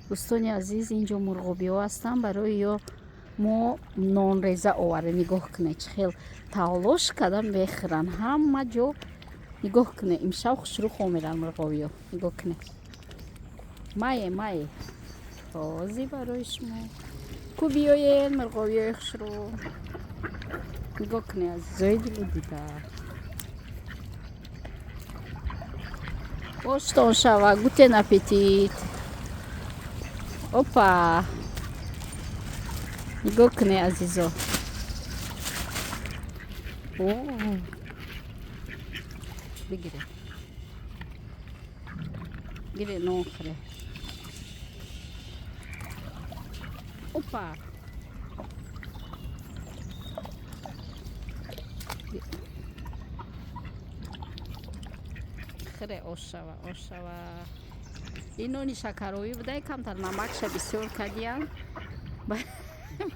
Дӯстони азиз, инҷо мурғобиҳо ҳастанд. Барои ё мо нонреза овардем. Нигоҳ кунед, чӣ хел талош карда мехӯранд ҳама ҷо. Нигоҳ кунед, имшаб хушрӯ хомеранд мурғобиҳо. Нигоҳ кунед, мае мае ҳозир барои шумо ку биёед, мурғобиҳои хушрӯ. Нигоҳ кунед, азизои дилу дида. Оштон шава, guten Appetit. Опа, нигоҳ кунед, азизо. О, бигире, гире, нон хӯре. Опа, хӯре, ош шава, ош шава. Ин нони шакаровӣ буда, камтар намакша бисёр кардиям.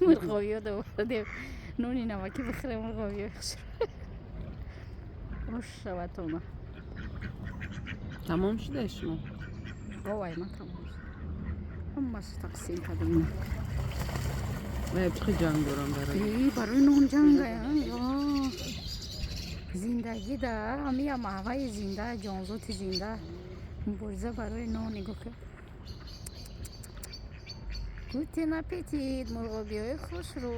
Мурғовиё довардем, нони намакӣ бихӯре мурғовиё. Ош шава тома. Тамом шуда шумо? Овай, ман тамом шуд, ҳамааш тақсим кардем. Вай, чӣ ҷанг дорам барои Барои нон ҷанга. Зиндагӣ да ҳамия маҳваи зинда, ҷонзоти зинда, мубориза барои нон. Нигоҳ кун. Guten Appetit, мурғобиҳои хушрӯ.